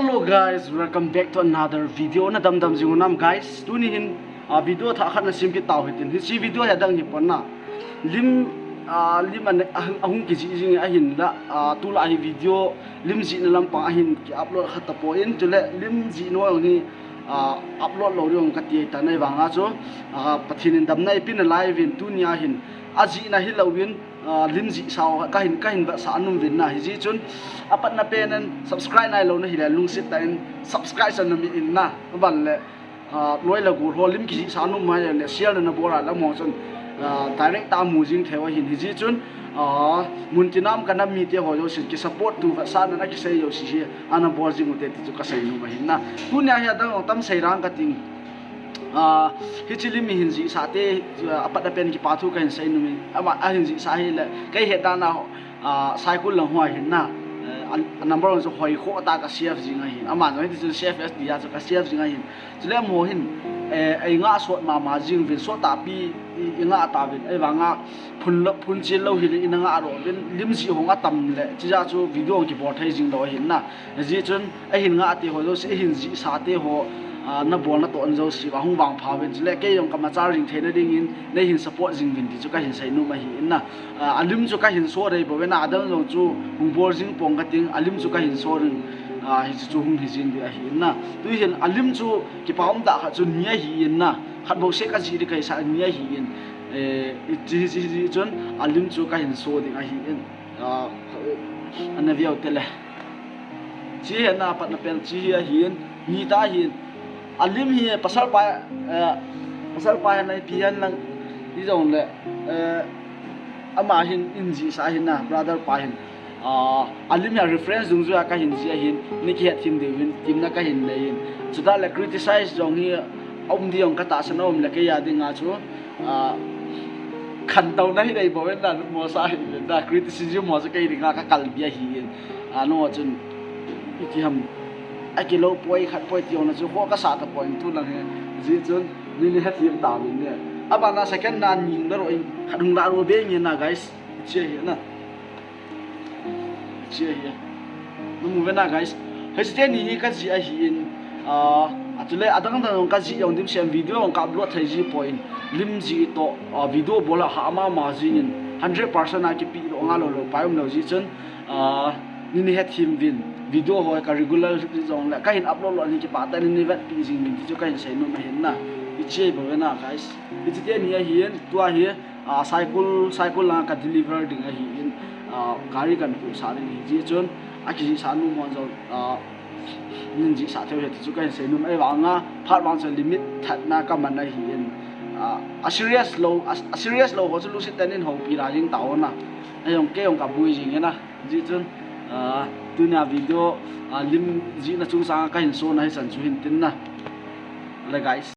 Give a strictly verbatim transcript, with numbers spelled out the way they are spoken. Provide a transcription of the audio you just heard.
Hello guys, welcome back to another video. Na damdam jing u nam guys. Tuni hin, ah, video thah khat na sim kit tau hitin. Hiche video hi adang hi pon na. Lim, ah, lim an, ahung, ahung kijih jing ahin la, ah, tulai hi video lim jihna lampang ahin ki upload khat tapon, chule lim jih nom hi, ah, upload lou ding kati ta na, ahivanga chu, ah, Pathen in damna eipeh nalai uvin, tunia hin ajihna hilouvin, ah, lim jihsa ho kahin, kahin vetsah nom uvin na, hijeh chun apatna pen in subscribe nailou na hile lungset tah in subscribe chan na mit in na, aban le, ah, loi le gol ho lim kijihsa nom mai le share na nabol a le amaho chun, ah, direct a amu jing thei u ahin, hijeh chun, ah, mun tina um kana mite ho jousen ki support tu vetsahna na kisei jouse hi ana bol jing ute ti chu kasei nom ahin na. Tunia hi adang jong tam sei rang kating. Ah, hiche lim hi hin jihsa te, ah, apatna pen kipa thu kahin sei nom in. Ama, ahin jihsa hile, kei het dan a, ah, Saikul lang ho ahin na. Eh, a, a number one chu hoi khoh tah a ka save jing ahin. Ama jong hiti chun save as tia chu ka save jing ahin. Chule amaho hin, eh, eingah sot mama jing uvin, sot tahpi i, i ngah tauvin. Ahivanga phun lou, phun chil lou hile ina ngah lou uvin, lim jih hung atam le, chijeh chu video hung kibol thei jing lou ahin na. Hijeh chun ahin ngah te ho jouse, ahin jihsa te ho, ah, nabol natoh jouse uva hung vangpha uvin, chule kei jong ka machal jing theina dingin neihin support jing uvin ti chu kahin sei nom ahin na. Ah, alim chu kahin so dei bou ve na, adang jong chu hung bol jing pong kating, alim chu kahin so ding, ah, hiche chu hung hi jing ding ahin na. Tuhin alim chu kipa um tah khat chu ni ahin na, khat bou seh kajih ding kahisah ni ahin, eh, hiche, hiche, hiche chun alim chu kahin so ding ahin. Ah, ana veu te le. Hiche hi na, apatna pen hiche hi ahin, ni tah ahin. Alim hi pasal pa, eh, pasal pa hin na, ipi hin lang, hijong le, eh, ama hin, hin jihsa hin na, brother pa hin. Ah, alim hi reference dungjuia kahin jih ahin, nei kihet them diuvin temna kahin nei in. Chutah le criticize jong hi aum ding jong katahsan aum le, kei a dinga chu, ah, khantouna hi dei bou ve na, lungmosah hi ve na, criticism ho chu kei dinga kakalbi ahin. Ah, nangho chun iti ham, akilou poi, khat poi ti jong na chu khoh kasah tapon, tulang hi. Hijeh chun nei, nei hethem tauvin ne. Abana second na ni hung la ro in, khat hung la ro be nge na guys. Hiche hi na. Hiche hi. Namu ve na guys. Hiche teni hi kajih ahin. Ah, chule adang dang jong kajih jong dimset in video jong ka upload thei ji poi. Lim jih toh, ah, video bol a hah mama jing in, hundred percent a kipedoh ngai lou lou pai um lou jeh chun, ah, nei, nei hethem uvin, video ho ka regular jong le kahin upload lou hi kipah tah in nei vetpi jing uvin ti chu kahin sei nom ahin na. Hiche hi bou ve na guys. Hiche teni ahin, tua hi, ah, Saikul, Saikul langa ka deliver ding ahin, ah, gari kan pusah ding ahi jeh chun, akijihsa nom ho jong, ah, nei jihsah thei u ahi ti chu kahin sei nom, ahivanga phat vang chu limit that na kaman ahin, ah, a serious lou, a, a serious lou ho chu lungset tah in houpi la jing tau na, ahijong kei jong kaboi jing e na, hijeh chun, ah, tunia video, ah, lim jihna chungchang a kahin so na hichan chu hin tin na, le guys.